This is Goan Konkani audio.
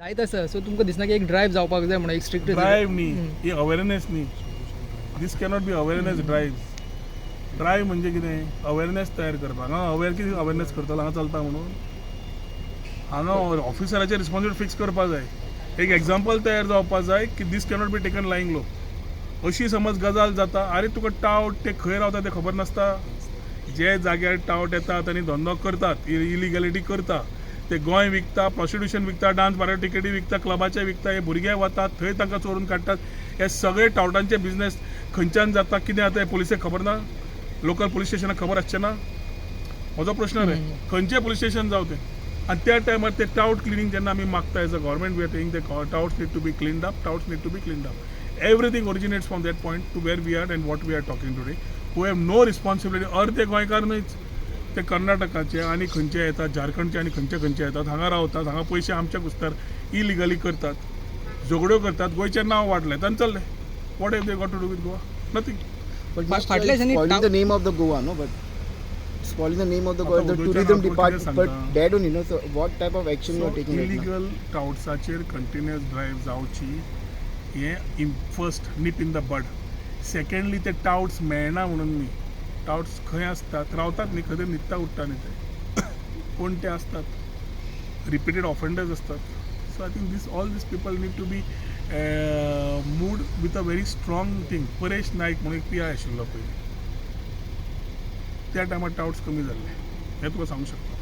जायत आसा. सो तुमकां दिसना की एक ड्रायव्ह जावपाक जाय म्हणून, एक स्ट्रिक्ट? ड्रायव्ह न्ही, ही अवेरनेस न्ही. दीस cannot be awareness drive. Drive म्हणजे कितें? अवेरनेस तयार करपाक. हांगा अवेर कितें अवेरनेस करतलो? हांगा चलता म्हणून हांगा ऑफिसराचे रिस्पॉन्सिबिलिटी फिक्स करपाक जाय. एक एग्जाम्पल तयार जावपाक जाय की दीस कॅनॉट बी टेकन लायिंग लो. अशी समज गजाल जाता, आरे, तुका टावट ते खंय रावता ते खबर नासता. जे जाग्यार टावट येतात आनी धंदो करतात, इलिगॅलिटी करता, ते गोंय विकता, प्रोस्टिट्युशन विकता, डान्स बारा टिकेटी विकता, क्लबाचे विकता. हे भुरगे वतात थंय, तांकां चोरून काडटात. हे सगळे टावटांचे बिझनेस खंयच्यान जाता, कितें जाता, हें पुलिसेक खबर ना? लोकल पुलीस स्टेशनाक खबर आसचें ना? म्हजो प्रश्न रे, खंयचें पुलीस स्टेशन जावं तें. आनी त्या टायमार ते टावट क्लिनींग जेन्ना आमी मागता, as a government we are taking, the touts need to be cleaned up, touts need to be cleaned up. Everything originates from that point to where we are and what we are talking today, who have no responsibility. अर्दे गोंयकार न्हयच, ते कर्नाटकाचे आनी खंयचे येतात, झारखंडचे आनी खंयचे खंयचे येतात, हांगा रावतात, हांगा पयशे आमच्या कुस्तार इलिगली करतात, झगड्यो करतात, गोंयचें नांव वाडलें आनी चल्लें. What have they got to do with Goa? Nothing. But फाटल्या दिसांनी spoiling the name of the Goa, no? But spoiling the name of the Goa, आता the उदयच्या tourism नांव department, कितें but सांगता? That only, no? So what type of action you are taking right now? Illegal टावट्साचेर continuous drive जावची हें first nip in the bud. Secondly, ते टावट्स मेळना म्हणून न्ही. टावट्स खंय आसतात, रावतात न्ही, खंय तरी न्हिदता उठ्ठा न्ही ते. कोण ते आसतात, रिपीटेड ऑफेंडर्स आसतात. So I think this all these people need to be moved with a very strong thing. Paresh Naik म्हणून एक पी I आशिल्लो पयलीं, त्या टायमार टावट्स कमी जाल्ले, हें तुका सांगूंक शकता.